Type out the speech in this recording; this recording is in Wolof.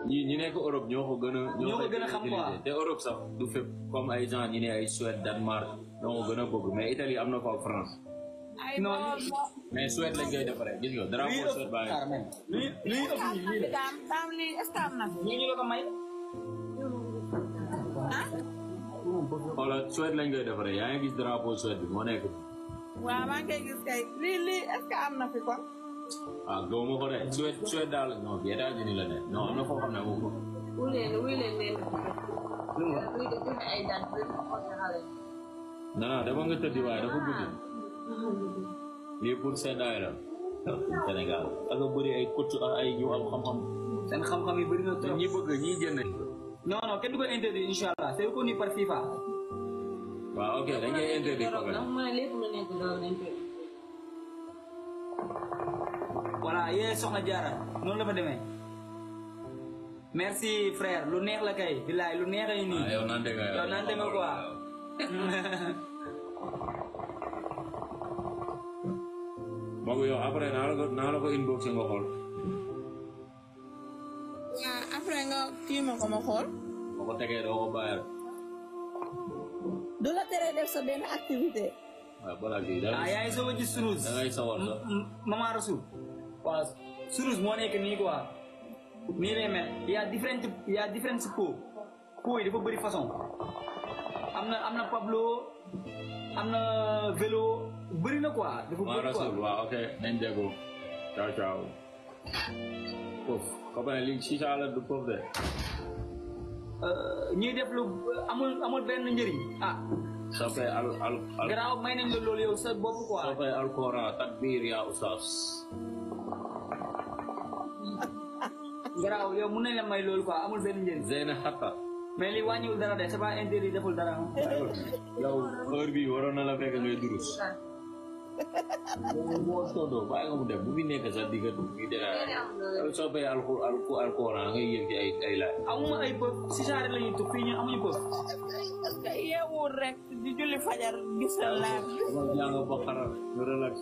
ñi nekk Europe ñoo ko gën a xam quoi te Europe sax du fépp comme ay gens ñi ne ay Suède Danemark ñoo ko gën a bëgg mais Italie am na ko ak France. non mais Suède lañ koy defaree gis nga drapeau Suède baa ngi. lii ëpp lii daam lii est-ce que am na fi. ñu la ko may. ah. xoolal Suède lañ koy defaree yaa ngi gis drapeau Suède bi moo nekk. waaw maa ngi koy gis kay lii est-ce que am na fi kon. ah gaw ma ko de Suède daal non bi États-Unis la ne non am na foo xam ne moom ko. wuy leen ay daan non dama nga tëddi waaye dafa guddi. lii pour seddaay la. Sénégal ak bëri ay coach ay ñu am xam-xam. seen xam-xam yi bëri na te ñi bëgg ñi jënd. non kenn du ko interdit incha allah c'est reconnu par FIFA. waaw ok dañ koy interdit ko ndax mu ne lépp lu nekk doon interdit. voilà yéen soxna Diarra noonu la fa demee. merci frère lu neex la kay bilaay lu neex ay nii. yow nante nga quoi. Magu yow après naa la ko inbox nga xool. ah après nga kii ma ko ma xool. ma ko tegee doo ko bàyyal. du la tere def sa benn activité. waaw balaa kii yaa ngi soog a gis Sunuus. da ngay sawar sax. Maman Rasoul. waaw Sunuus moo nekk nii quoi. nii lay mel y a différentes peau yi dafa bëri façon. am na Pablo am na vélo bëri na quoi. dafa bëri quoi waaw ok nañ déggoo. ciao. foofu copain li si saa la du foofu de. ñuy def lu amul benn njëriñ ah. soppee garaaw may nañ la loolu yow sa bopp quoi. soppee alquran takbir yaa oustaz. garaaw yow mun nañ la may loolu quoi amul benn njëriñ. Zeyna Hatta. mais li wàññiwul dara de c'est pas interdit deful dara. yow heure bii waroon na la fekk ngay durus. moo soodoo bàyyi nga mu dem bu fi nekk sax diggante bi muy dégg soppee alquran ngay yëg ci ay laaj. amuma ay pëf si saare la ñuy toog fii ñun amuñu pëf. parce que yeewul rek di julli fajar gis la laaj. jàng ba xaral nga relax.